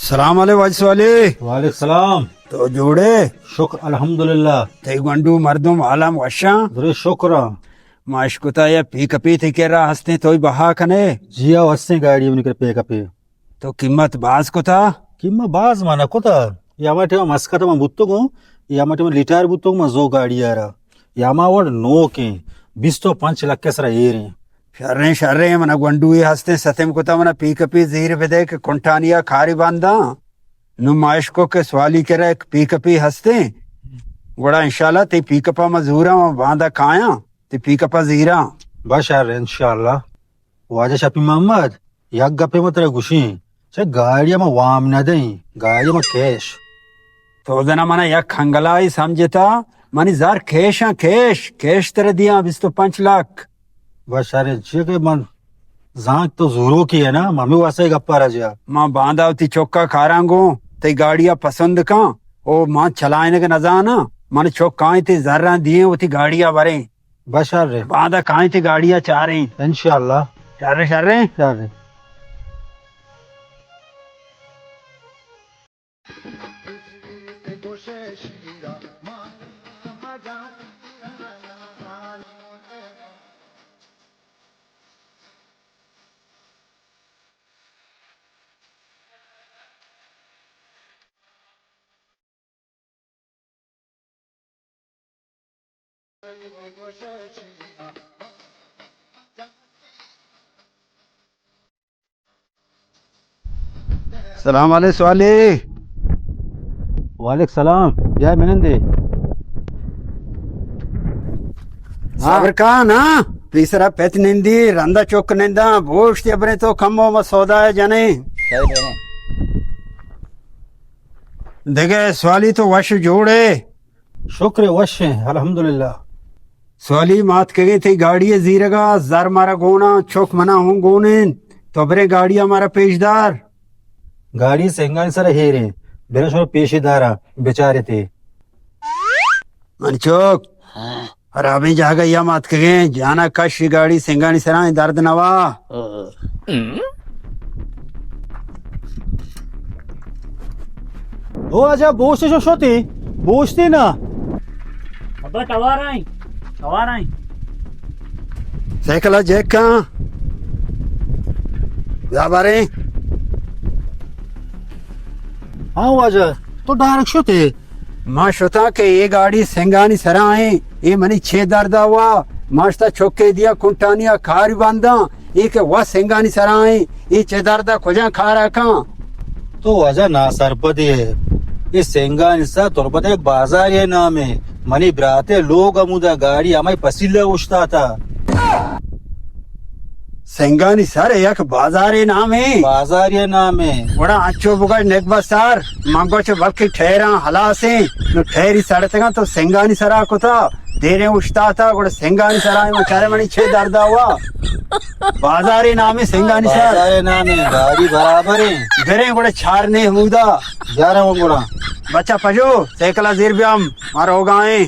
سلام علیکم واجہ سوالی۔ وعلیکم سلام۔ تو جوڑے؟ شکر الحمدللہ۔ تئی گونڈو مردم عالم وشاں؟ درے شکر۔ ما اشکتا یا پیک اپی تئی کرا ہستیں، توئی بہا کنے؟ جی ہاں، ہستیں گاڑی منی کرا پیک اپی۔ تو قیمت باز کتا؟ قیمت باز ما نہ کتا۔ یا ہما ٹائم مسکت ما بوتگوں، یا ہما ٹائم لیٹر بوتگوں، ما زو گاڑی آرا۔ یا ہما وڑ نوکیں، بیست و پنچ لکھ سرا ایریں۔ شریں، شریں، منا گونڈوے ہستیں، ستم کتا منا پیک اپی زیر بدے کہ کنٹانیا کاری بانداں۔ نو ما اشکو کہ سوالی کرا یک پیک اپی ہستیں۔ گڑا انشاءاللہ تئی پیک اپا ما زوراں، ما باندا کایاں، تئی پیک اپا زیراں۔ بس شر انشاءاللہ۔ واجہ شپی محمد، یک گپے ما ترا گوشیں، چہ گاڑی ما وام نہ دئیں، گاڑی ما کیش۔ تو زنا منا یک ہنگلائی سمجھتا، منی زر کیشاں، کیش، کیش ترا دیاں بیست و پنچ لکھ۔ بس شر، چی کہ من زانت تو زوروکی ہے نا، من ہمے واسطہ گپا را جا۔ من باندا وتی چکا کاراں گوں، تئی گاڑیا پسند کن، او من چلائینگ نزاناں، من چک کائیں تئی زراں دیئیں وتی گاڑیا بریں۔ بشر۔ باندا کائیں تئی گاڑیا چاریں۔ انشاءاللہ۔ شر، شر۔ شر۔ سلام علیکم سوالی۔ وعلیکم سلام۔ بیا منندے۔ ہاں۔ صبر کن نا، پیسرا پت نندی، رندا چک ننداں، بوشت ابریں تو کمو ما سودا جنیں۔ دگہ سوالی تو وش جوڑے؟ شکر وشیں، الحمدللہ۔ سوالی مات کگے تئی گاڑی زیرگا، زر مارا گونا، چک منا ہوں گونین، تو برے گاڑی مارا پیش دار۔ گاڑی سنگانی سر ہیریں، برے شما پیش دارا، بچارے تے۔ من چک، ہاں۔ خرابیں جاگہ یا مات کگیں، جانا کش گاڑی سنگانی سرائیں درد نوا۔ او اجا بوشت شو شوتی، بوشتی نا۔ ابا توارائیں، توارائیں۔ سائیکل جیک کن۔ بیا باریں۔ ہاں واجہ، تو ڈائریکٹ شوتے۔ ما شتاں کہ اے گاڑی سنگانی سرا ایں، اے منی چے دردا وا، ما شتا چکے دیا کنٹانیا کاری بانداں، اے کہ وا سنگانی سرا ایں، اے چے دردا کجا کارا کاں؟ تو واجہ ناسرپدے ئے۔ اے سنگانی سر تربت یک بازارے نامے، منی براتے لوگ ہمودا گاڑی ہمائی پسیلہ اوشتاتا۔ سنگانی سر یک بازارے نامے۔ بازارے نامے۔ گڑا انچو بگش نگبہ سر، من گوش بلکہ ٹھیراں ہلاسیں، نو ٹھیری سڑتگاں تو سنگانی سرا کتا، دیریں اشتاتا، گڑا سنگانی سرا من چارے منی چے دردا وا۔ بازارے نامے سنگانی سر۔ بازارے نامے، گاڑی برابریں۔ بریں گڑا چار نے ہمودا۔ جارا ہوں گڑا۔ بچہ پجو، سائیکلا زیر بیام، ما روگائیں۔